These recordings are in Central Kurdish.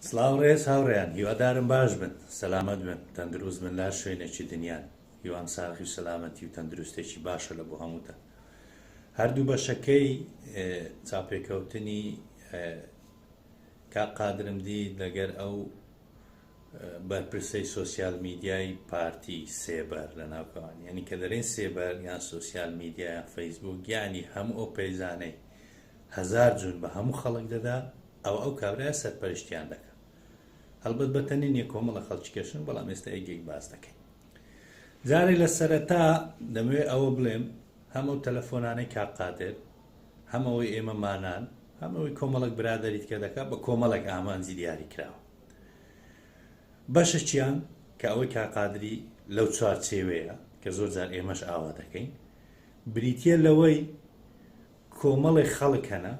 سڵاو ڕێز هاوڕێیان هیوادارم باش بن سەلامەت بن تەندروست بن لە هەر شوێنێکی دنیان هیوام ساغی و سەلامەتی و تەندروستێکی باشە لە بۆ هەمووتان هەردوو بەشەکەی چاپێکەوتنی کاک قادرم دیت لەگەر ئەو بەرپرسەی سۆسیال میدیای پارتی سێبەر لە ناوکەوان یعنی کە دەرێن سێبەر یان سۆسیال میدیا یان فەیسبوک یعنی هەموو ئەو پەیجانەی هەزار جون بە هەموو خەڵک دەدا ئەوە ئەو کابرایە سەرپەرشتیان دەکا هەڵبەت بە تەنێ نیە کۆمەڵە خەڵکی کەشن بەڵام ئێستا یەک یەک باس دەکەین جارێ لە سەرەتا دەمەوێت ئەوە بڵێم هەم ئەو تەلەفۆنانەی کاک قادر هەم ئەوەی ئێمە مانان هەم ئەوەی کۆمەڵک برادەری دیکە دەکات بە کۆمەڵێک ئامانجی دیاری کراوە بەشەکیان کە ئەوەی کاک قادری لەو چوارچێوەیە کە زۆر جار ئێمەش ئاوا دەکەین بریتە لەوەی کۆمەڵێک خەڵک هەنە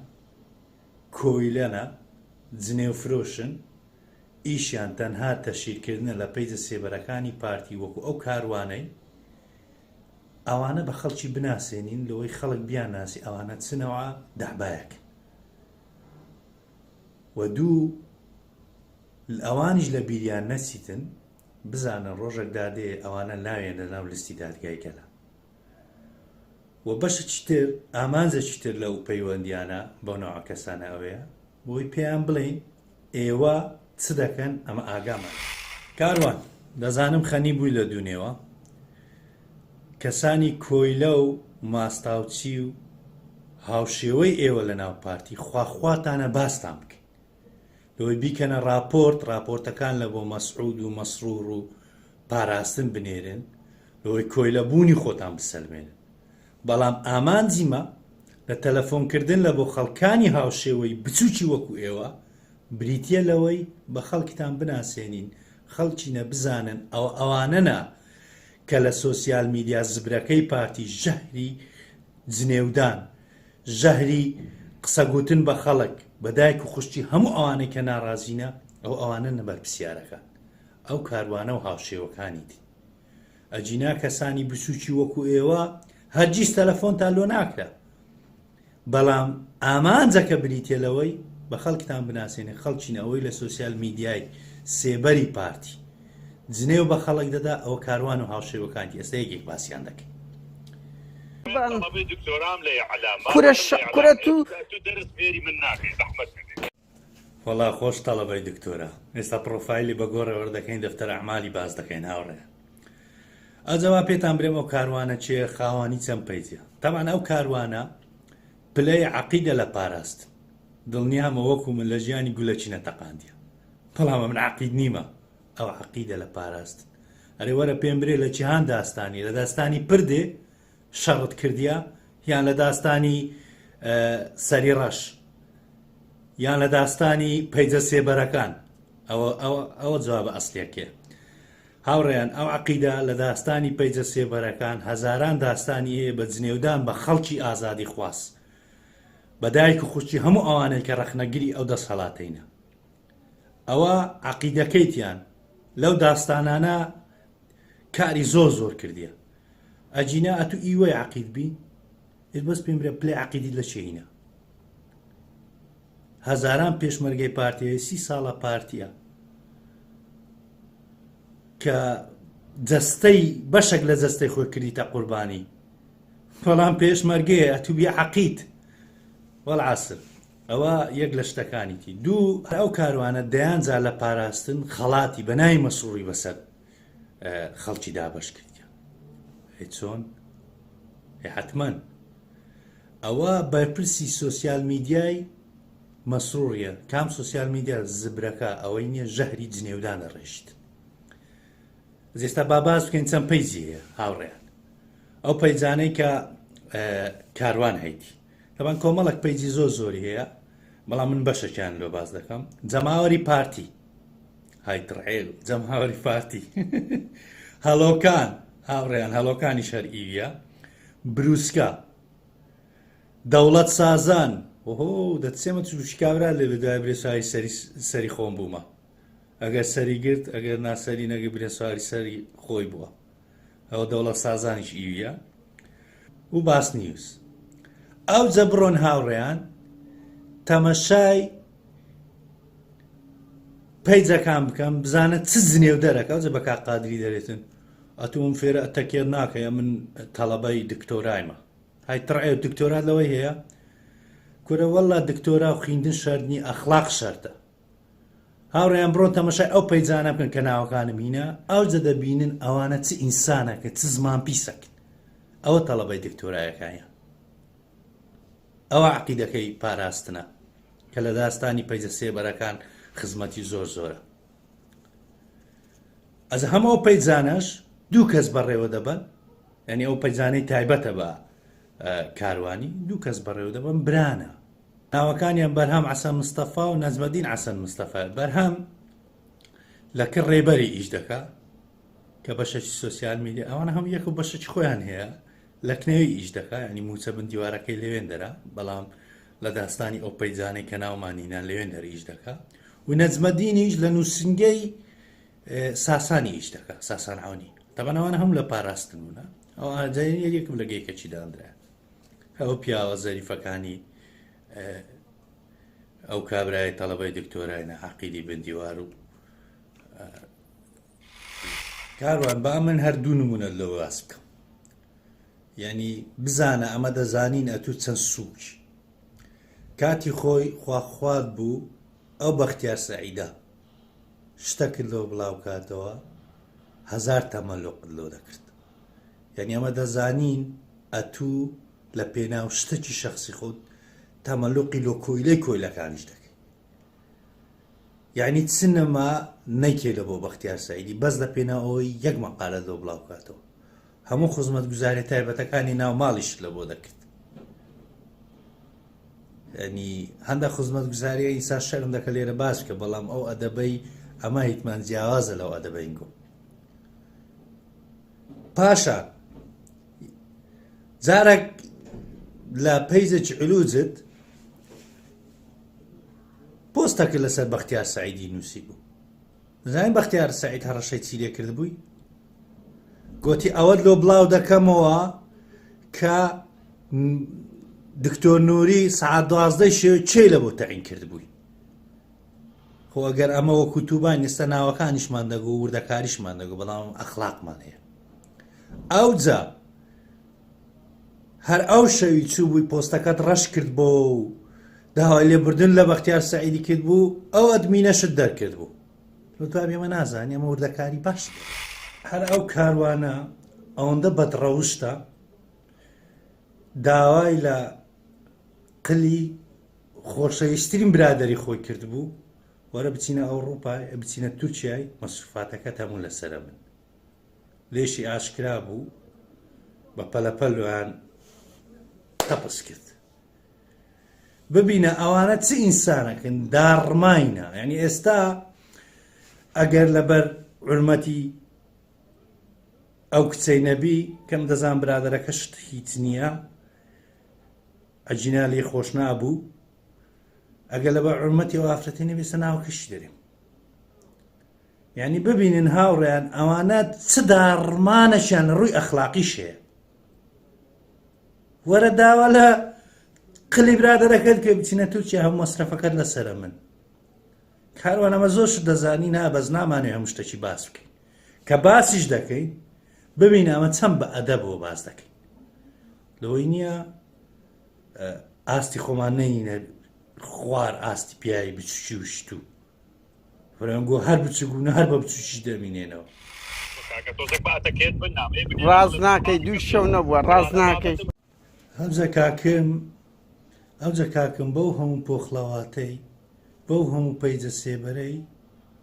کۆیلەنە جنێو فرۆشن ئیشیان تەنها تەشهیرکردنە لە پەیجە سێبەرەکانی پارتی وەکو ئەو کاروانەی ئەوانە بە خەڵکی بناسێنین لەوەی خەڵک بیانناسی ئەوانە چ نەوعە دەعبایەکن و دوو ئەوانیش لە بیریان نەچیتن بزانن ڕۆژێک دادێ ئەوانە ناویان لە ناو لستی دادگای گەلە و بەشێکی تر ئامانجێکی تر لەو پەیوەندیانە بەو نەوعە کەسانە ئەوەیە بۆی پێیان بڵێین ئێوە چ دەکەن ئەمە ئاگامان. کاروان، دەزانم خەنی بووی لە دوونێوە کەسانی کۆیلە و ماستاوچی و هاوشێوەی ئێوە لە ناو پارتی خواخواتانە باستان بکەین لەوەی بیکەنە ڕاپۆرت، ڕاپۆرتەکان لە بۆ مەسعود و مەسرور و پاراستن بنێرن، لەوەی کۆیلە بوونی خۆتان بسەلمێنن. بەڵام ئامانجی مە لە تەلەفۆن کردن لە بۆ خەڵکانی هاوشێوەی بچوکی وەکو ئێوە بریتیە لەوەی بە خەڵکتان بناسێنین، خەڵکینە بزانن ئەوە ئەوانەنە کە لە سۆسیال میدیا زبرەکەی پارتی ژەهری جنێودان، ژەهری قسەگوتن بە خەڵک، بە دایک و خوشکی هەموو ئەوانەی کە ناڕازینە، ئەوە ئەوانەنە بەرپسیارەکان. ئەو کاروانە و هاوشێوەکانیتی. ئەگینا کەسانی بچوکی وەکو ئێوە هەرگیز تەلەفۆنتان لۆ ناکرا. بەڵام ئامانجەکە بریتیە لەوەی بە خەڵکتان بناسێنێ خەڵکینە ئەوەی لە سۆسیال میدیای سێبەری پارتی جنێو بە خەڵک دەدا ئەوە کاروان و هاوشێوەکانتی ئێستا یەک یەک باسیان دەکەین. کورە ش کورە تو. وەڵا خۆش تەڵەبەی دکتۆرە ئێستا پڕۆفایلی بە گۆڕێ وەردەکەین دەفتەر ئەعمالی باس دەکەین هاوڕێیان ئەجا با پێتان برێم ئەو کاروانە چێ خاوانی چەند پەیجە تەبعەن ئەو کاروانە پلەی عەقیدە لە پاراست دڵنیامە وەکو من لە ژیانی گولەکی نەتەقاندیە بەڵام من عەقید نیمە ئەو عەقیدە لە پاراست ئەرێ وەرە پێم برێ لە جیهان داستانی لە داستانی پردێ شەڕت کردیە یان لە داستانی سەری ڕەش یان لە داستانی پەیجە سێبەرەکان ئەوە ئەوە ئەوە جوابە ئەسلیەکێ هاوڕێیان ئەو عەقیدە لە داستانی پەیجە سێبەرەکان هەزاران داستانی هەیە بە جنێودان بە خەڵکی ئازادی خواز بە دایک و خوشکی هەموو ئەوانەی کە ڕەخنەگری ئەو دەسەڵاتەینە ئەوە عەقیدەکەیتیان لەو داستانانە کاری زۆر زۆر کردیە ئەجینا ئەتو ئیوەی عەقید بی ئێ بەس پێم برێ پلەی عەقیدیت لە چێینە هەزاران پێشمەرگەی پارتیە سی ساڵە پارتیە کە جەستەی بەشێک لە جەستەی خۆی کردیتە قوربانی بەڵام پێشمەرگەیە ئەتو بی عەقید وەڵعەسر ئەوە یەک لە شتەکانیتی دوو ئەو کاروانە دەیان جار لە پاراستن خەڵاتی بە ناوی مەسروری بەسەر خەڵکی دابەش کردیە ئەی چۆن ئەی حتمما ئەوە بەرپرسی سۆسیال میدیای مەسروریە کام سۆسیال میدیا زبرەکە ئەوەی نییە ژەهری جنێودان دەڕێژیت ئێستا با باس بکەین چەند پەیجی هەیە هاوڕێیان ئەو پەیجانەی کە کاروان هەیتی تەبان کۆمەڵک پەیجی زۆر زۆری هەیە بەڵام من بەشەکیان لۆ باس دەکەم جەماوەری پارتی های تڕعێل جەماوەری پارتی هەڵۆکان هاوڕێیان هەڵۆکانی شەر ئیویە بروسکە دەوڵەت سازان ئۆهۆ دەچێمە چوشی کابرا لێ لە دوای برێ سواری سەری سەری خۆم بوومە ئەگەر سەری گرت ئەگەر ناسەری نەگە برێ سواری سەری خۆی بووە ئەوە دەوڵەت سازانیش ئیویە و باس نیوز ئەو جە بڕۆن هاوڕێیان تەمەشای. پەیجەکان بکەم بزانە چ جنێو دەرەکە ئەوجە بە کاک قادری دەرێتن ئەتوم فێرە ئەتەکێت ناکەی من تەڵەبەی دکتۆرایمە های تڕێ دکتۆرات لەوەی هەیە کورە واللە دکتۆرا و خیندن شەرت نی ئەخلاق شەرتە هاوڕێیان بڕۆن تەمەشای ئەو پەیجانە بکەن کە ناوەکانم هینا ئەوجە دەبینن ئەوانە چ ئینسانەکە چ زمان پیسەکن ئەوە تەڵەبەی دکتۆرایەکانیان ئەوە عقیدەکەی پاراستنە کە لە داستانی پەیجە سێبەرەکان خزمەتی زۆر زۆرە ئەز هەم ئەو پەیجانەش دوو کەس بەڕێوە دەبەن یعنی ئەو پەیجانەی تایبەتە بە کاروانی دوو کەس بەڕێوە دەبەن برانە ناوەکانیان بەرهەم عەسەن مستەفا و نەجمەدین عەسەن مستەفا بەرهەم لە کە ڕێبەری ئیش دەکا کە بەشێکی سۆسیال میدیا ئەوانە هەموو یەک و بەشێکی خۆیان هەیە لە کنەوی ئیش دەکا ینی موچە بن دیوارەکەی لەوێن دەرا بەڵام لە داستانی ئەو پەیجانەی کە ناومانینان لەوێن دەر ئیش دەکا و نەجمەدینیش لە نووسنگەی ساسانی ئیش دەکا ساسان عونی تەبەنەوانە هەم لە پاراستن بوونە ئەو ئاجای یەکم لە گەیکەچی دانرا ئەو پیاوە زەریفەکانی ئەو کابرای تەڵەبەی دکتۆرای نە عقیدی بندیوار و کاروان با من هەر دوو نمونە لەوە باس بکەم یعنی بزانە ئەمە دەزانین ئەتوو چەند سووکی کاتی خۆی خواخوات بوو ئەو بەختیار سەعیدە شتە کردەوە بڵاو کاتەوە هزار تەمەلۆقت لۆ دەکرد یعنی ئەمە دەزانین ئەتوو لە پێناو شتەکی شخصی خۆت تەمەلوقی لۆ کۆیلەی کۆیلەکانیش دەکەی یعنی چ نەما نەیکەی لە بۆ بەختیار سەعیدی بەس لە پێناو ئەوەی یەک مەقالە لۆ بڵاو کاتەوە هەموو خزمەتگوزاری تایبەتەکانی ناو ماڵیشت لە بۆ دەکرد ینی هەندە خزمەتگوزاری ئینسان شەرم دەکە لێرە باس کە بەڵام ئەو ئەدەبەی ئەمە هیتمان جیاوازە لەو ئەدەبەینگۆ پاشان جارێک لە پەیجێکی علوجت پۆستەکە لەسەر بەختیار سعیدی نووسی بوو زانین بەختیار سعید هەڕەشەی چی لێ کرد بووی گوتی ئەوەت لۆ بڵاو دەکەمەوە کە دکتۆر نووری سعات دوازدەی شێ چێ لە بۆ تەعین کرد بووی خۆ ئەگەر ئەمە وەکو توبان ئێستا ناوەکانیشمان دەگو وردەکاریشمان دەگو بەڵام ئەخلاقمان هەیە ئەوجا هەر ئەو شەوی چوو بووی پۆستەکەت ڕەش کرد بۆ و داوای لێبوردن لە بەختیار سەعیدی کرد بوو ئەو ئەدمینەشت دەرکرد بوو لۆ ئێمە نازانین ئەمە وردەکاری باش هەر ئەو کاروانە ئەوەندە بەدڕەوشتە داوای لە قلی خۆشەویستترین برادری خۆی کردبوو وەرە بچینە ئەوڕوپا بچینە تورکیای مەسروفاتەکەت هەموو لەسەرە من لێشی ئاشکرا بوو بە پەلەپەل لۆیان تەپس کرد ببینە ئەوانە چ ئینسانەکەن داڕماینە یعنی ئێستا ئەگەر لەبەر عرمەتی ئەو کچەی نەبی کەم دەزان برادەرەکە شت هیچ نییە ئەجینا لێ خۆش نابوو ئەگەر لەبەر عرمەتی ئەو ئافرەتی نەبێسە ناوەکەشی دەرێم یانی ببینن هاوڕێیان ئەوانە چ داڕمانەکیان لە ڕووی ئەخلاقیش هەیە وەرە داوا لە قلی برادەرەکەت کە بچینە تورکیا هەموو مەسرەفەکەت لەسەرە من کاروان ئەمە زۆر شت دەزانی نا بەس نامانێ هەموو شتێکی باس بکەین کە باسیش دەکەین ببینە ئەمە چەند بە ئەدەبەوە باس دەکەین لەوەی نییە ئاستی خۆمان نەینە خوار ئاستی پیاوی بچوکی و شتوو فرەنگۆ هەر بچوک بوون هەر بە بچوکیش دەمینێنەوە. ڕاست ناکەی دوو شەو نەبووە ڕاست ناکەی. ئەوجە کاکم ئەوجە کاکم بەو هەموو پۆخڵەواتەی بەو هەموو پەیجە سێبەرەی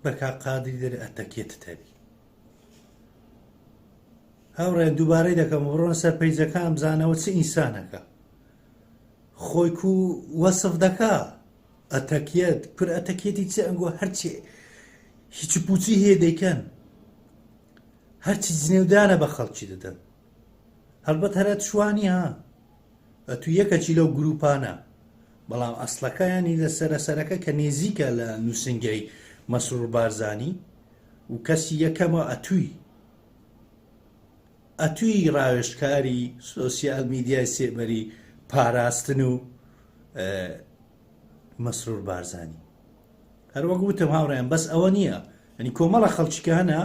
بە کاک قادری دەرێ ئەتەکێتت هەبی هاوڕێ دووبارەی دەکەم بڕۆن سەر پەیجەکان بزانەوە چ ئینسانەکە خۆی کو وەسف دەکا ئەتەکیەت کورە ئەتەکیەتی چ ئەنگۆ هەرچی هیچ و پوچی هەیە دەیکەن هەرچی جنێودانە بە خەڵکی دەدەن هەڵبەت هەرە چوانی ها ئەتو یەکەکی لەو گروپانە بەڵام ئەسڵەکەیانی لە سەرەسەرەکە کە نێزیکە لە نووسنگەی مەسرور بارزانی و کەسی یەکەمە ئەتوی ئەتوی ڕاوێژکاری سۆسیال میدیای سێبەری پاراستن و مەسرور بارزانی. هەروەک وتم هاوڕێیان بەس ئەوە نییە ئەنی کۆمەڵە خەڵکی کە هەنە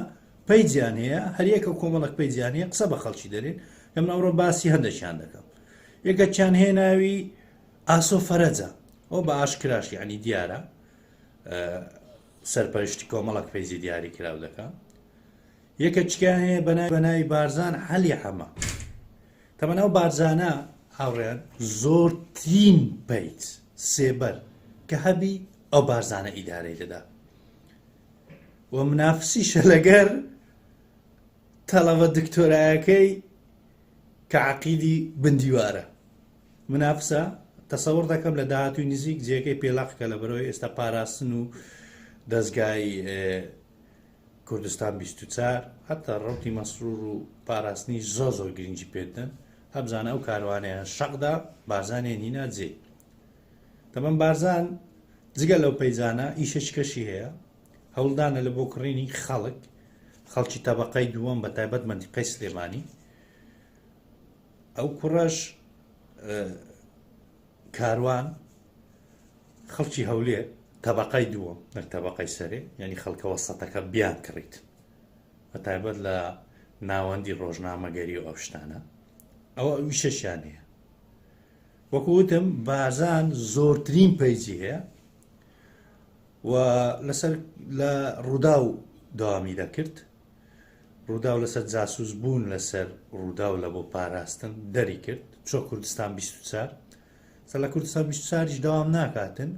page یان هەیە هەریەکە و کۆمەڵک page یان هەیە قسە بە خەڵکی دەرێن کە من ئەوڕۆ باسی هەندێکیان دەکەم یەکەکیان هەیە ناوی ئاسۆ فەرەجە ئەو بە ئاشکراش یعنی دیارە سەرپەرشتی کۆمەڵک page ی دیاری کراو دەکا یەکەکیان هەیە بە ناوی بارزان عەلی حەمە تەبەن ئەو بارزانە هاوڕێیان زۆرترین page سێبەر کە هەبی ئەو بارزانە ئیدارەی دەدا و منافسیشە لەگەر تەڵەبە دکتۆرایەکەی کە عقیدی بندیوارە منافسە تەسەوڕ دەکەم لە داهاتوی نزیک جێگەی پێلاق کە لە بەرەوەی ئێستا پاراستن و دەستگای کوردستان 24 هەتا ڕوتی مەسرور و پاراستنی زۆر زۆر گرنگی پێدەن هەبزانە ئەو کاروانیان شەقدا بارزانیان هینا جێ تەمەن بارزان جگە لەو page انە ئیشەکی کەشی هەیە هەوڵدانە لە بۆ کڕینی خەڵک خەڵکی تەبقەی دووەم بە تایبەت مەنتیقەی سلێمانی ئەو کوڕەش کاروان خەڵکی هەولێر تەبقەی دووەم نەک تەبقەی سەرێ یعنی خەڵکەوە سەتەکە بیان کڕیت بە تایبەت لە ناوەندی ڕۆژنامەگەری و ئەو شتانە ئەوە ئەویشەشیان هەیە وەکو وتم بارزان زۆرترین page ی هەیە و لەسەر لە ڕووداو داوامی دەکرد ڕووداو لەسەر جاسوس بوون لەسەر ڕووداو لە بۆ پاراستن دەری کرد چۆ کوردستان 24 سە لە کوردستان 24یش داوام ناکاتن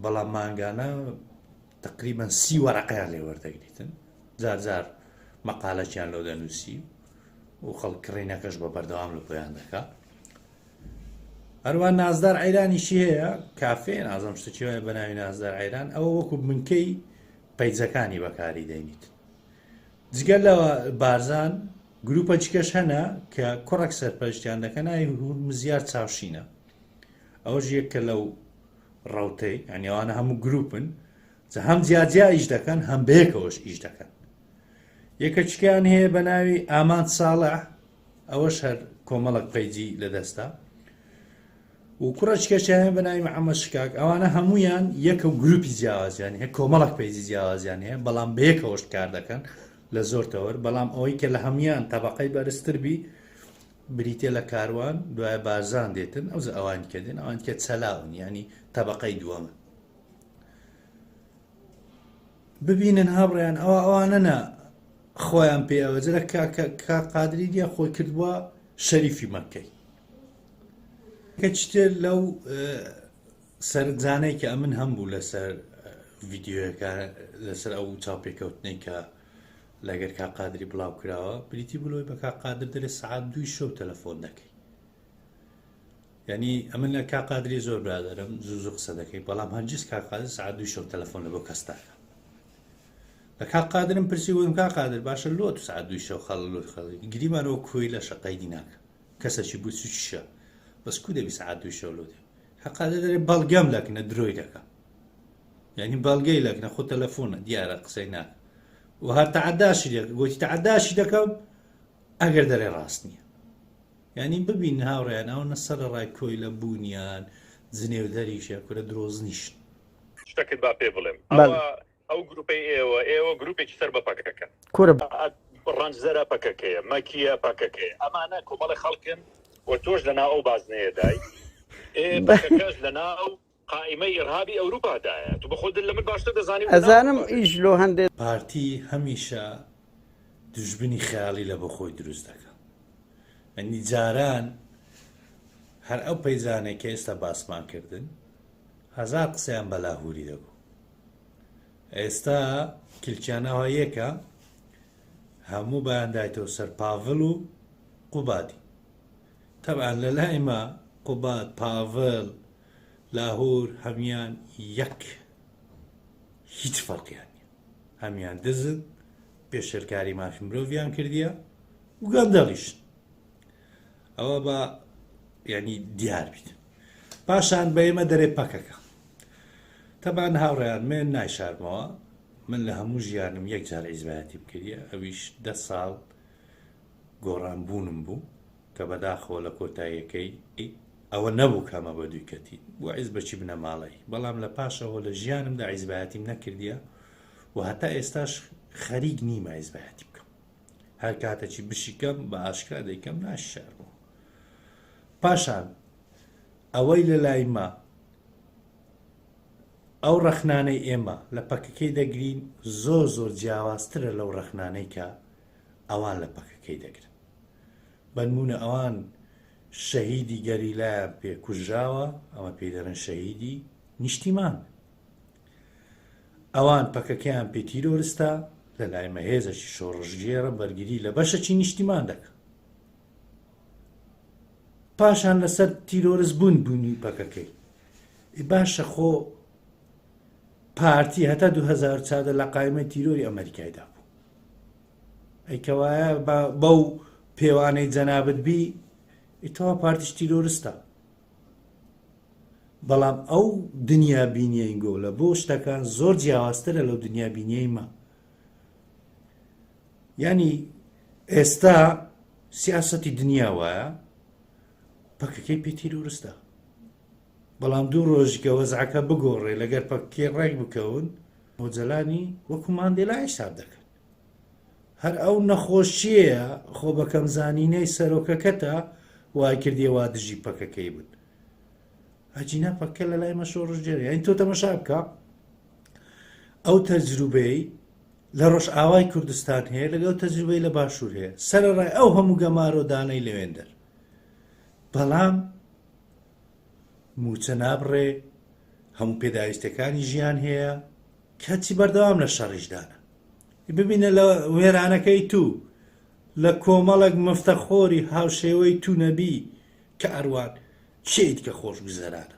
بەڵام مانگانە تقریبا سی وەرەقەیان لێ وەردەگریتن جار جار مەقالەکیان لۆ دەنووسی و خەڵک کڕینەکەش بە بەردەوام لە بۆیان دەکا هەروە نازدار عیرانیشی هەیە کافێ نازم شتێکی وایە بە ناوی نازدار عیران ئەوە وەکو بنکەی page ەکانی بەکاری دەینیت جگە لە بارزان گروپە چکەش هەنە کە کوڕێک سەرپەرشتیان دەکەن ناوی هورمزیار چاوشینە ئەوەش یەکە لەو ڕەوتەی یانی ئەوانە هەموو گروپن جا هەم جیاجیا ئیش دەکەن هەم بەیەکەوەش ئیش دەکەن یەکەچکیان هەیە بە ناوی ئامان ساڵح ئەوەش هەر کۆمەڵک page ی لەدەستە و کوڕەچکەشیان بە ناوی محەممەد شکاک ئەوانە هەمویان یەکە و گروپی جیاوازیان هەیە کۆمەڵک page ی جیاوازیان هەیە بەڵام بەیەکەوەش کار دەکەن لە زۆر تەوەر بەڵام ئەوەی کە لە هەمویان تەبقەی بەرزتر بی بریتە لە کاروان دوای بارزان دێتن ئەو ئەوان کە دێن ئەوان کە چەلاون ینی تەبقەی دووەمە ببینن هاوڕێیان ئەوە ئەوانە نا خۆیان پێ ئەوە جرە کاک قادری دیە خۆی کردووە شەریفی مەکەی کەچتر لەو سەرنجانەی کە ئەمن هەم بوو لەسەر ڤیددیوەکە لەسەر ئەو چاوپێکەوتنەی کە لەگەر کا قادری بڵاو کراوە بریتی بلۆی بە کا قادر دەرێ سعات دووی شەو تەلەفۆن دەکەی یعنی ئەمن لە کا قادری زۆر برادرم زوو زوو قسە دەکەی بەڵام هەرگیز کا قادر سعات دووی شەو تەلەفۆن لە بۆ کەس ناکە لە کا قادرم پرسی وتم کا قادر باشە لۆ تو سعات دووی شەو خەڵ لۆ خەڵ گریمانەوە کۆی لە شەقەی ناکە کەسەکی بچوکیشە بەس کو دەبی سعات دووی شەو لۆ دێ حەقا دەرێ بەڵگەم لەکنە درۆی دەکا یعنی بەڵگەی لەکنە خۆ تەلەفۆنە دیارە قسەی ناکە و هەر تەعەداشی دەکە گۆتی تەعەداشی دەکەم ئەگەر دەرێ ڕاست نییە یعنی ببین هاوڕێیان ئەوە نە سەرەڕای کۆیلە بوونیان جنێودەریشە کورە درۆزنیشن. شتەکت با پێ بڵێم ئەوە ئەو گروپەی ئێوە ئێوە گروپێکی سەر بە پەکەکەن. کورە. ڕەنجدەرە پەکەکەیە، مەکیە پەکەکەیە، ئەمانە کۆمەڵی خەڵکن و تۆش لەناو ئەو بازنەیەدای، ئێ پەکەکەش لەناو قائیمەی ئیرهابی ئەوروپادایە، تو بەخۆت لە من باشتر دەزانی و لەناو ئەو ئەزانم ئیش لۆ هەندێ. پارتی هەمیشە دوژمنی خەیاڵی لە بۆ خۆی دروست دەکا. یانی جاران هەر ئەو page انەی کە ئێستا باسمان کردن هەزار قسەیان بە لاهوری دەگۆ. ئێستا کلکیانەوە یەکە هەموو بایان دایتەوە سەر پاڤل و قوبادی تەبعەن لە لای مە قوباد پاڤل لاهور هەمیان یەک هیچ فەرقیان نیە هەمیان دزن پێشێلکاری مافی مرۆڤیان کردیە و گەندەڵیشن ئەوە بە یعنی دیار بیت پاشان بە ئێمە دەرێ پەکەکە تەبان هاوڕێیان من نایشارمەوە من لە هەموو ژیانم یەک جار عیزبایەتیم کردیە ئەویش دە ساڵ گۆڕان بوونم بوو کە بەداخەوە لە کۆتاییەکەی. ئەوە نەبوو کە ئەمە بەدووی کەتین بووە حیزبەکی بنەماڵەیی، بەڵام لە پاشەوە لە ژیانمدا حیزبایەتیم نەکردیە و هەتا ئێستاش خەریک نیمە حیزبایەتی بکەم. هەر کاتەکی بشیکەم بە ئاشکرا دەیکەم ناششارمەوە. پاشان ئەوەی لە لای مە ئەو ڕەخنانەی ئێمە لە پەکەکەی دەگرین زۆر زۆر جیاوازترە لەو ڕەخنانەی کە ئەوان لە پەکەکەی دەگرن. بەنمونە ئەوان شەهیدی گەریلایان پێ کوژراوە، ئەمە پێی دەڵێن شەهیدی نیشتیمان. ئەوان پەکەکەیان پێ تیرۆرستە، لە لای مە هێزەکی شۆڕشگێڕە بەرگری لە بەشەکی نیشتیمان دەکا. پاشان لەسەر تیرۆرست بوون بوونی پەکەکەی. ئێ باشە خۆ پارتی هەتا 2014 لە قایمەی تیرۆری ئەمەریکایدا بوو. ئەی کەوایە با بەو پێوانەی جەنابت بی ئیتەوا پارتیش تیرۆرستە بەڵام ئەو دنیا بینیەی گۆلە بۆ شتەکان زۆر جیاوازترە لەو دنیا بینیەی مە ینی ئێستا سیاسەتی دنیا وایە پەکەکەی پێ تیرۆرستە بەڵام دوو ڕۆژگە وەزعەکە بگۆڕێ لەگەر پەکەکەی ڕێک بکەون ئۆجەلانی وەکو ماندێلا حیساب دەکەن هەر ئەو نەخۆشیەیە خۆ بەکەم زانینەی سەرۆکەکەتە وای کردیە وا دژی پەکەکەی بن ئەجینا پەکە لە لای مە شۆڕشگێرە یانی تۆ تەمەشا بکە ئەو تەجروبەی لە ڕۆژئاوای کوردستان هەیە لەگەڵ تەجروبەی لە باشوور هەیە سەرەڕای ئەو هەموو گەمارۆ دانەی لەوێندەر بەڵام موچە نابڕێ هەموو پێداویستەکانی ژیان هەیە کەچی بەردەوام لە شەڕیشدانە ببینە لە وێرانەکەی تو لە کۆمەڵێک مفتەخۆری هاوشێوەی تو نەبی کە ئەروان کێیت کە خۆشگوزەرانە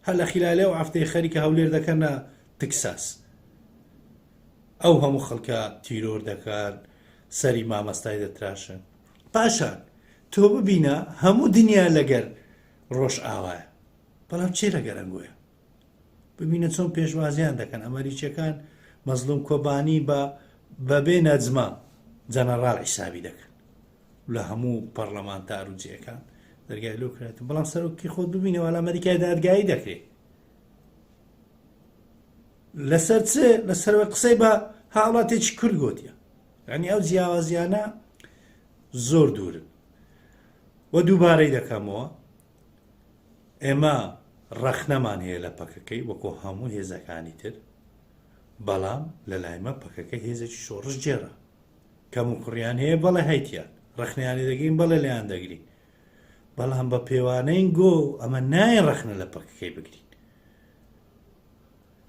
هەر لە خیلالی ئەو هەفتەی خەریکە هەولێر دەکەنە تکساس ئەو هەموو خەڵکە تیرۆر دەکەن سەری مامەستای دەتراشن پاشان تۆ ببینە هەموو دنیا لەگەر ڕۆژئاوایە بەڵام چێ لەگەر ئەنگۆیە ببینە چۆن پێشوازیان دەکەن ئەمەریکیەکان مەزلوم کۆبانی بە بەبێ نەجمە جەنەڕال حیسابی دەکەن لە هەموو پەرلەمانتار و جێەکان دەرگای لۆ کرێت بەڵام سەرۆکی خۆت ببینەوە لە ئەمریکای دادگایی دەکرێت لەسەر چ لەسەرەوە قسەی بە هاوڵاتێکی کورد گوتیە یعنی ئەو جیاوازیانە زۆر دوورن و دووبارەی دەکەمەوە ئێمە ڕەخنەمان هەیە لە پەکەکەی وەکۆ هەموو هێزەکانی تر، بەڵام لە لای مە پەکەکە هێزێکی شۆڕشگێڕە. کەموکوڕیان هەیە بەڵێ هەیتیان، ڕەخنەیان لێ دەگرین بەڵێ لێیان دەگرین، بەڵام بە پێوانەی گۆ ئەمە نایەن ڕەخنە لە پەکەکەی بگرین.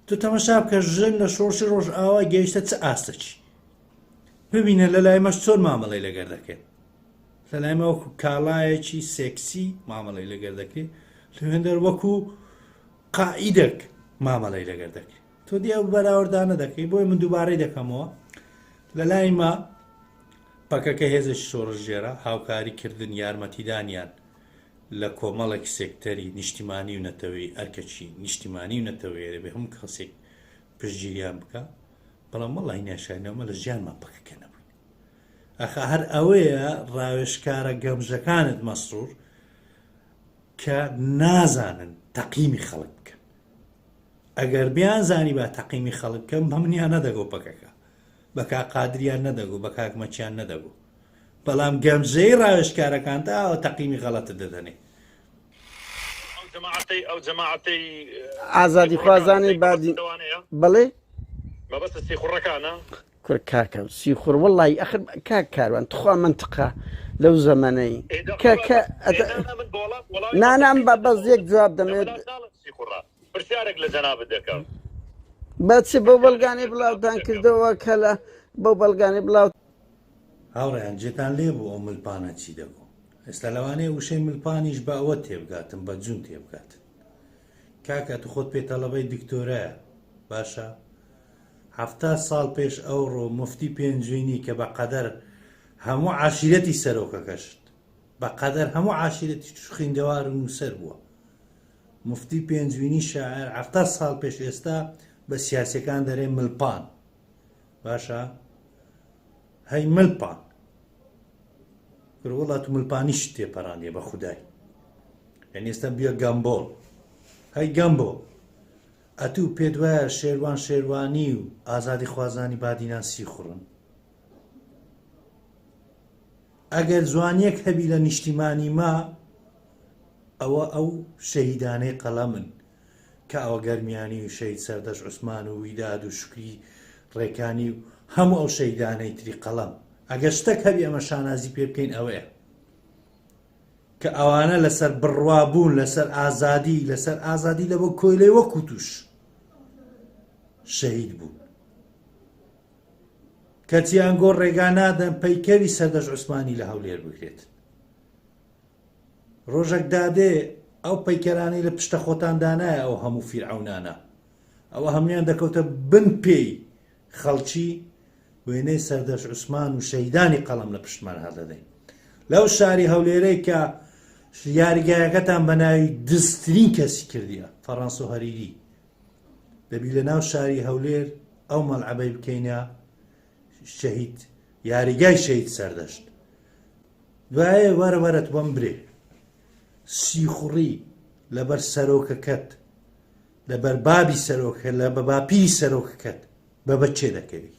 تۆ تەمەشا بکە ژن لە شۆڕشی ڕۆژئاوا گەیشتە چ ئاستەکی. ببینە لە لای مەش چۆن مامەڵەی لەگەر دەکەن. لەلای مە وەکو کاڵایەکی سێکسی مامەڵەی لەگەر دەکرێت لەوێندەر وەکو قائیدێک مامەڵەی لەگەر دەکرێت تۆ دی ئەو بەراوردانە دەکەی بۆی من دووبارەی دەکەمەوە لە لای مە پەکەکە هێزێکی شۆڕشگێرە هاوکاری کردن یارمەتیدانیان لە کۆمەڵێک سێکتەری نیشتیمانی و نەتەوەی ئەرکەکی نیشتیمانی و نەتەوەیە دەبێ هەموو کەسێک پشتگیریان بکە بەڵام وەڵی ناشانەوەمە لە ژیانمان پەکەکە نەبووین ئەخە هەر ئەوەیە ڕاوێژکارە گەمژەکانت مەسرور کە نازانن تەقیمی خەڵک بکەن ئەگەر بیان زانی با تەقیمی خەڵک بکەم بە منیان نەدەگۆ پەکەکە بە کاک قادریان نەدەگۆ بە کاک مەچیان نەدەگۆ بەڵام گەمژەی ڕاوێژکارەکان تا ئەوە تەقیمی غەڵەتت دەدەنێ ئەو جەماعەتەی ئەو جەماعەتەی ئازادیخوازانی بادی بەڵێ مەبەست سیخوڕەکانە کورە کاکە سیخوڕ وەڵی ئەخر کاک کاروان تخوا منتقە لەو زەمەنەی کە کە نانا بە بەس یەک جواب دەمێت پرسیارێک لە جەنابت دەکەم بە چ بەو بەڵگانەی بڵاوتان کردەوە کە لە بەو بەڵگانەی بڵاو هاوڕێیان جێتان لێ بوو ئەو ملپانە چی دەگۆ ئێستا لەوانەیە وشەی ملپانیش بە ئەوە تێبگاتن بە جون تێبگاتن کاکە تو خۆت پێ تەڵەبەی دکتۆرایە باشە 70 ساڵ پێش ئەوڕۆ مفتی پێنجوینی کە بە قەدەر هەموو عشیرەتی سەرۆکەکەشت بە قەدەر هەموو عشیرەتی خویندەوار و نووسەر بووە مفتی پێنجوینی شاعر 70 ساڵ پێش ئێستا بە سیاسەکان دەرێ ملپان باشە هەی ملپان کورە وەڵا تو ملپانیشت تێپەڕاندیە بە خودای. یعنی ئێستا بیە گەمبۆڵ هەی گەمبۆ ئەتوو پێت وایە شێروان شێروانی و ئازادی خوازانی بادینان سیخوڕن ئەگەر جوانیەک هەبی لە نیشتیمانی ما ئەوە ئەو شەهیدانەی قەڵەمن کاوە گەرمیانی و شەهید سەردەشت عوسمان و ویداد و شوکری ڕێکانی و هەموو ئەو شەهیدانەی تری قەڵەم ئەگەر شتەک هەبی ئەمە شانازی پێ بکەین ئەوەیە کە ئەوانە لەسەر بڕوا بوون لەسەر ئازادی لەسەر ئازادی لە بۆ کۆیلەی وەکو توش شەهید بوون کەچی ئەنگۆ ڕێگا نادەن پەیکەری سەردەشت عوسمانی لە هەولێر بکرێت. ڕۆژەک دادێ ئەو پەیکەرانەی لە پشتە خۆتان دانایە ئەو هەموو فیرعەونانە ئەوە هەمویان دەکەوتە بن پێی خەڵکی وێنەی سەردەشت عوسمان و شەهیدانی قەڵەم لە پشتمان هەڵدەدەین لەو شاری هەولێرەی کە یاریگایەکەتان بە ناوی دزترین کەسی کردیە فەڕەنسۆ هەریری دەبی لە ناو شاری هەولێر ئەو مەلعەبەی بکەینە شەهید یاریگای شەهید سەردەشت دوایێ وەرە وەرە بەم برێ سیخوڕی لەبەر سەرۆکەکەت لەبەر بابی سەرۆکە لە بە باپیری سەرۆکەکەت بە بە چێ دەکەوی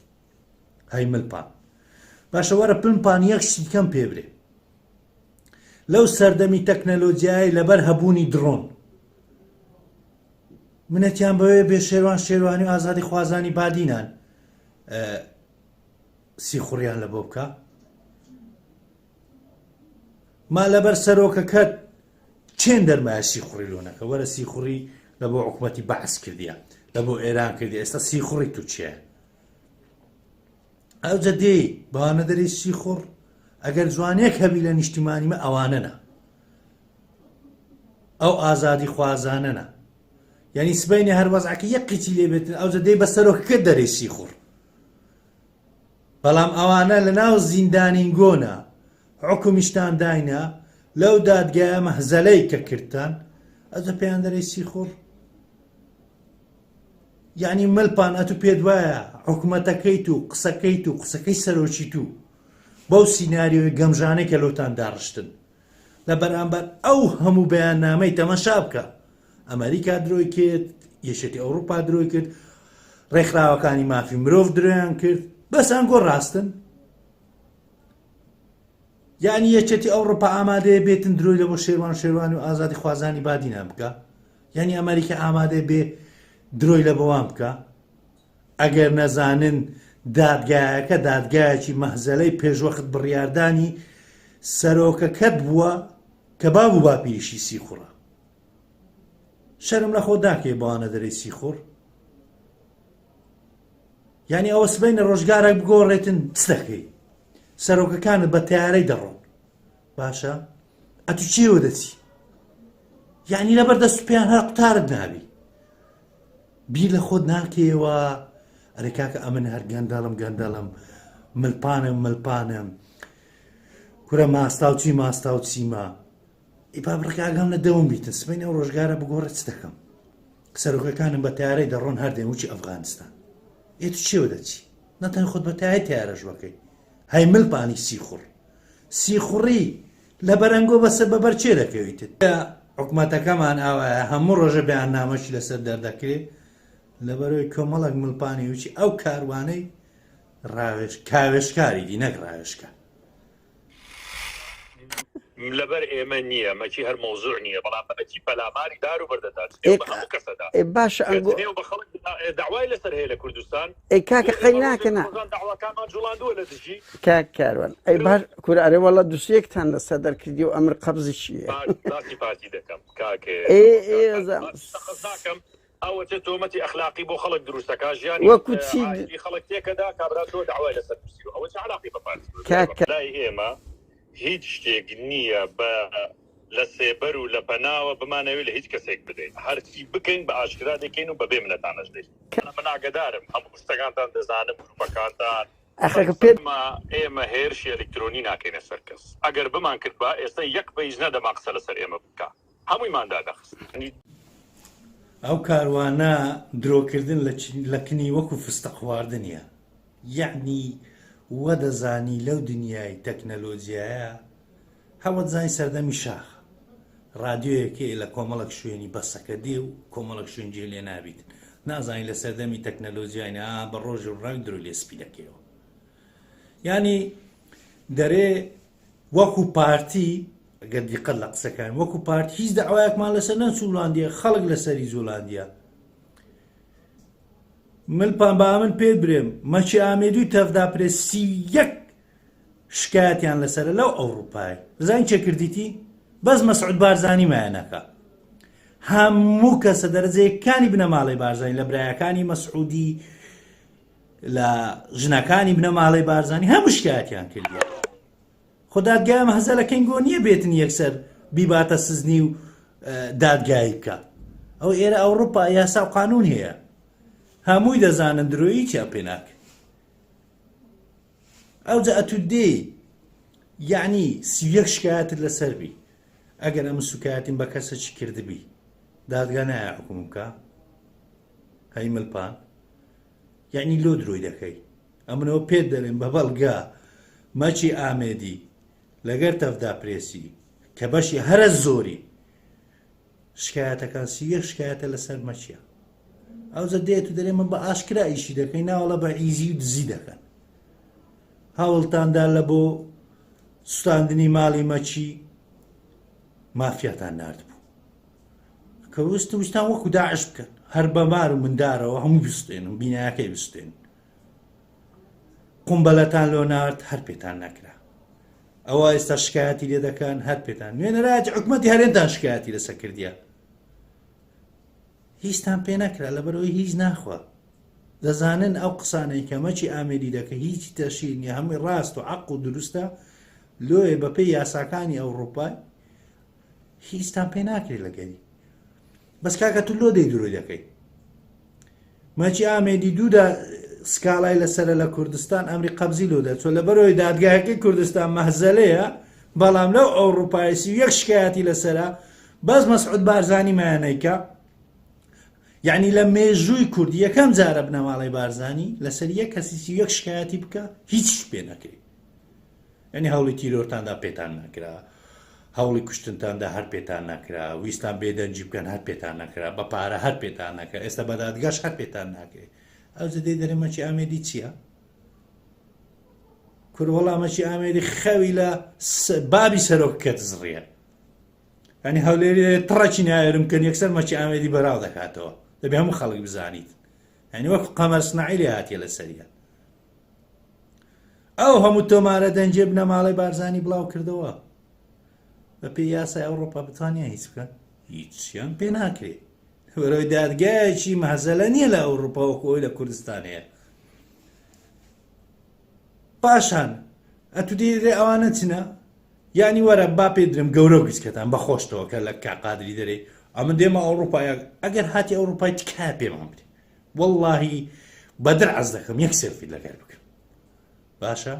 هەی ملپان باشە وەرە پلمپان یەک شتیکەم پێ برێ لەو سەردەمی تەکنەلۆجیای لەبەر هەبوونی درۆن منەتیان بەوێ بێ شێروان شێروانی و ئازادی خوازانی بادینان سیخوڕیان لە بۆ بکە ما لەبەر سەرۆکەکەت چێن دەرمایە سیخوڕی لۆنەکە وەرە سیخوڕی لە بۆ حکوومەتی بەعس کردیە لە بۆ ئێران کردی ئێستا سیخوڕی تو چیە ئەو جەدێی بەوانە دەری سیخوڕ ئەگەر جوانێک هەبی لە نیشتیمانی مە ئەوانەنە ئەو ئازادی خوازانەنە یعنی سبینێ هەر وەزعەکە یەک قیچی لێ بێتن ئەو جەدەی بە سەرۆکەکە دەرێ سیخوڕ بەڵام ئەوانە لە ناو زیندانین گۆنە حکومیشتان داینە لەو دادگایە مەهزەلەی کە کردتان ئەجە پێیان دەرێ سیخوڕ یعنی ملپان ئەتو پێت وایە حکومەتەکەیت و قسەکەیت و قسەکەی سەرۆکی تو بەو سیناریۆی گەمژانەی کە لۆتان داڕشتن لە بەرامبەر ئەو هەموو بەیاننامەی تەمەشا بکە ئەمریکا درۆی کرد یەکێتی ئەوروپا درۆی کرد ڕێکخراوەکانی مافی مرۆڤ درۆیان کرد بەس ئەنگۆ ڕاستن یعنی یەکێتی ئەوروپا ئامادەیە بێتن درۆی لە بۆ شێوان شێوان و ئازادی خوازانی بادینان بکە یعنی ئەمریکا ئامادەیە بێ درۆی لە بۆوان بکە ئەگەر نەزانن دادگایەکە دادگایەکی مەهزەلەی پێشوەخت بڕیاردانی سەرۆکەکەت بووە کە باب و باپیریشی سیخوڕە شەرم لە خۆت ناکەی بەوانە دەرێی سیخوڕ یعنی ئەوە سبەینە ڕۆژگارێک بگۆڕێتن چ دەکەی سەرۆکەکانت بە تیارەی دەڕۆن باشە ئەتو چیەوە دەچی یعنی لەبەر دەست پێیان هەر قوتارت نابی بیر لە خۆت ناکەیەوە ئەرێ کاکە ئەمن هەر گەندەڵم گەندەڵم ملپانم ملپانم کورە ماستاو چی ماستاو چیمە ئی با بڕکە ئاگام لە دەوم بیتن سبەینێ ئەو ڕۆژگارە بگۆڕێ چ دەکەم سەرۆکەکانم بە تارەی دەڕۆن هەردێن وچی ئەفغانستان ئێ تو چێوە دەچی نەتەن خۆت بە تای تارەش وەکەی هەی ملپانی سیخوڕ سیخوڕی لە بەرەنگۆ بەسەر بە بەر چێ دەکەویتت حکومەتەکەمان ئاوایە هەموو ڕۆژە بەیاننامەشی لەسەر دەردەکرێ لەبەرەوەی کۆمەڵک ملپانی وچی ئەو کاروانەی ڕاوێژ کاوێژکاری دی نەک ڕاوێژکار. لەبەر ئێمە نییە مەکی هەر مەوزوع نییە بەڵام مەکی پەلاماری دار و بەردەدا جنێو بە هەموو کەس ئەدا ئێ باشە ئەنگۆ جنێو بە خەڵک دەعوای لەسەر هەیە لە کوردستان ئەی کاکە بۆ قەی ئێمە ناکە ڕۆژێک نا ڕۆژان دەعواکانمان جوڵاندووە لە دژی کاک کاروان ئەی باش کورە ئەرێ وەڵا دوسیەکتان لەسەر دەرکردی و ئەمر قەبزی چییە باش باسی پارتی دەکەم کاک ئێ کاک ئێ کاروان ئەزام باسی شەخس ناکەم ئەوەتە تۆمەتی ئەخلاقی بۆ خەڵک دروست دەکا ژیانی وەکو چی عائیلی خەڵک تێکەدا کابرا تۆ دەعوای لەسەر نووسیوە ئەوە چ عەلاقەی بە پارتی کاک لای ئێمە هیچ شتێک نییە بە لە سێبەر و لە پەناوە بمانەوێ لە هیچ کەسێک بدەین هەرچی بکەین بە ئاشکرا دەکەین و بەبێ منەتانەش دەین من ئاگەدارم هەموو شتەکانتان دەزانم گروپەکانتان ئەخەکە پێت ئێمە هێرشی ئەلیکترۆنی ناکەینە سەر کەس ئەگەر بمان کردبا ئێستا یەک پەیج نەدەما قسە لەسەر ئێمە بکا هەموویمان دادەخست. ئەو کاروانە درۆکردن لە کنی وەکو فستق خواردنیە یەعنی وەدەزانی لەو دنیای تەکنەلۆجیایە هەوەتزانی سەردەمی شاخە. ڕادیۆیەک هەیە لە کۆمەڵک شوێنی بەسەکە دێ و کۆمەڵک شوێن جێ لێ نابیت نازانی لە سەردەمی تەکنەلۆجیای نا بە ڕۆژی ڕووناک درۆی لێ سپی دەکەیەوە یانی دەرێ وەکو پارتی گەر دیقەت لە قسەکان وەکو پارتی هیچ داوایەکمان لەسەر نەچوڵاندیە خەڵک لەسەری جوڵاندیە ملپان با من پێت برێم مەکی ئامێدوی تەفدا پرێسی یەک شکایەتیان لەسەرە لەو ئەوڕوپای بزانین چێ کردیتی بەس مەسعود بارزانی مایە نەکا هەموو کەسە دەرەجەیەکانی بنەماڵەی بارزانی لە برایەکانی مەسعودی لە ژنەکانی بنەماڵەی بارزانی هەموو شکایەتیان کردیە خۆ دادگای مەهزەلە کەنگۆ نییە بێتن یەکسەر بیباتە سزنی و دادگایی بکە ئەو ئێرە ئەوروپا یاسا و قانون هەیە هەمووی دەزانن درۆیی چیا پێ ناکرێت ئەوجا ئەتو دێی یەعنی 31 شکایەتت لەسەر بی ئەگەر ئەمن سوکایەتیم بە کەسەکی کردبی دادگا نایە حکوم بکە هەی ملپان یعنی لۆ درۆی دەکەی ئەمنەوە پێت دەرێن بە بەڵگە مەچی ئامێدی لەگەر تەفدا پرێسی کە بەشی هەرە زۆری شکایەتەکان 31 شکایەتە لەسەر مەچیە ئەوجا دێت و دەرێ من بە ئاشکرا ئیشی دەکەین ناوەڵە بە ئیزی و دزی دەکەن هەوڵتاندا لە بۆ سوتاندنی ماڵی مەچی مافیاتان نردبوو کە وست وستان وەکو داعش بکەن هەر بە مار و مندارەوە هەموو بستێنم بینایەکەی بستێن قومبەلەتان لۆ نارد هەر پێتان نەکرا ئەوە ئێستا شکایەتی لێ دەکەن هەر پێتان نوێنەرایەتی حکومەتی هەرێمتان شکایەتی لەسەر کردیە هیچتان پێ نەکرا لەبەرئەوەی هیچ ناخوا دەزانن ئەو قسانەی کە مەکی ئامێری دەکە هیچی تەشیر نیە هەمووی ڕاست و عەق و دروستە لۆیە بەپێی یاساکانی ئەوڕوپای هیچتان پێ ناکرێت لەگەری بەس کاکە تو لۆ دەی درۆی دەکەی مەکی ئامێدی دوودا سکاڵای لەسەرە لە کوردستان ئەمری قەبزی لۆ دەرچوە لەبەرەوەی دادگایەکەی کوردستان مەهزەلەیە بەڵام لەو ئەوڕوپای 31 شکایەتی لەسەرە بەس مەسعود بارزانی مایانەیکە یعنی لە مێژووی کورد یەکەم جارە بنەماڵەی بارزانی لەسەر یەک کەسی 31 شکایەتی بکە هیچ پێ نەکرێت یعنی هەوڵی تیرۆرتاندا پێتان نەکرا هەوڵی کوشتنتاندا هەر پێتان نەکرا ویستان بێدەنگی بکەن هەر پێتان نەکرا بە پارە هەر پێتان نەکرا ئێستا بە دادگاش هەر پێتان ناکرێت ئەو جدەی دەرێ مەکی ئامێدی چییە؟ کور وەڵا مەکی ئامێدی خەوی لە بابی سەرۆک کە دزڕیە ینی هەولێری تڕەکی نایرم کەن یەکسەر مەکی ئامێدی بەراو دەکاتەوە دەبێ هەموو خەڵک بزانیت یعنی وەکو قەمەر سناعی لێ هاتیە لەسەریان ئەو هەموو تۆمارە دەنگێ بنەماڵەی بارزانی بڵاو کردەوە بە پێی یاسای ئەوڕۆپا بتوانیان هیچ بکەن هیچیان پێ ناکرێت بەرەوەی دادگایەکی مەهزەلە نییە لە ئەوروپا وەکو ئەوی لە کوردستان هەیە پاشان ئەتو دێرێ ئەوانە چنە یعنی وەرە با پێ درم گەورە و گچکەتان بە خۆشتەوە کە لە کاقادری دەرێ ئەمن دێمە ئەوروپا ئەگەر هاتی ئەوروپای تکایە پێمان بدێ وەڵاهی بەدر عەز دەکەم یەک سێلفیت لەگەر بکەم باشە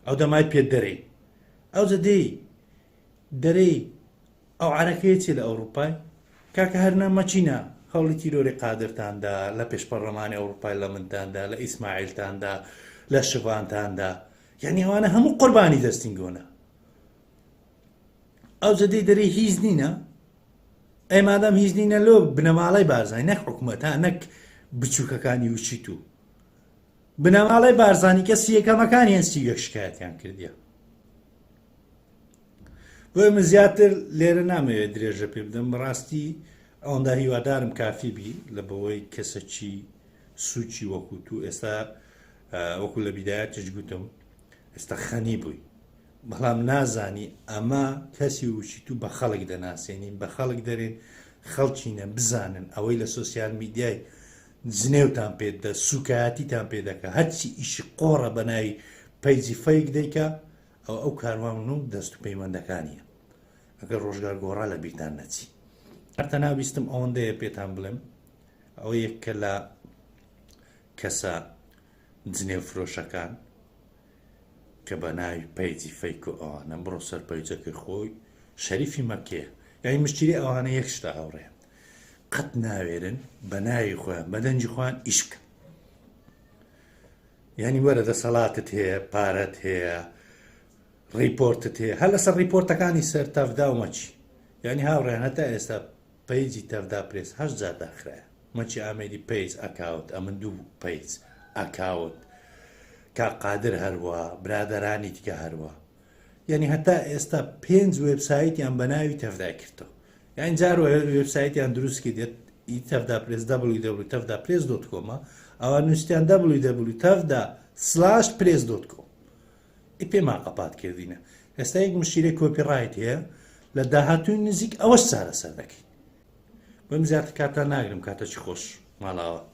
ئەو دەمای پێت دەرێ ئەو دەی دەرێی ئەو عرەکەیە چی لە ئەوروپای کاکە هەر نامەچینە هەوڵی تیرۆری قادرتاندا لە پێش پەرلەمانی ئەوروپای لە منتاندا لە ئیسماعیلتاندا لە شڤانتاندا یعنی ئەوانە هەموو قوربانی دەستینگۆنە ئەو جەدەی دەرێ هیچ نینە ئەی مادام هیچ نینە لۆ بنەماڵەی بارزانی نەک حکومەت ها نەک بچووکەکانی وچیت و بنەماڵەی بارزانی کەسی یەکەمەکانیان 31 شکایەتیان کردیە بۆیە من زیاتر لێرە نامەوێت درێژە پێ بدەم بەڕاستی ئەوەندە هیوادارم کافی بی لە بەوەی کەسەکی سوچی وەکو تو ئێستا وەکو لە بیدایەتیش گوتم ئێستا خەنی بووی بەڵام نازانی ئەمە کەسی وچی تو بە خەڵک دەناسێنین بە خەڵک دەرێن خەڵکینە بزانن ئەوەی لە سۆسیال میدیای جنێوتان پێ دە سوکایەتیتان پێ دەکا هەرچی ئیشی قۆڕە بە ناوی پەیجی fake دەیکا ئەوە ئەو کاروان و دەست و پەیوەندەکانیە ئەگەر ڕۆژگار گۆڕا لە بیرتان نەچی هەر تەنها ویستم ئەوەندەیە پێتان بڵێم ئەوە یەک کە لە کەسە جنێو فرۆشەکان کە بە ناوی page ی fake و ئەوانە بڕۆ سەر page ەکەی خۆی شەریفی مەکێ یعنی مشتری ئەوانە یەک شتە هاوڕێ قەت ناوێرن بە ناوی خۆیان بە دەنگی خۆیان ئیش بکەن یعنی وەرە دەسەڵاتت هەیە پارەت هەیە report ت هەیە هەر لەسەر report ەکانی سەر تەفدا و مەچی. یانی هاوڕێیان هەتا ئێستا page ی تەڤدا پرێس هەشت جار داخرایە مەکی ئامێدی page account ئەمن دوو page account کاک قادر هەروا برادەرانی دیکە هەروا یعنی هەتا ئێستا پێنج وێبسایتیان بە ناوی تەڤدای کردەوە یعنی جار وێبسایتیان دروست کرد ئی تەڤدا پرێس www تەڤدا پرێس dot com ە ئەوە نووسیان www تەڤدا slash press dot com ئی پێمان قەپات کردینە ئێستا یەک مشیرەی copyright هەیە لە داهاتووی نزیک ئەوەش چارەسەر دەکەین بەم زیاتر کاتان ناگرم کاتەکی خۆش ماڵاوە.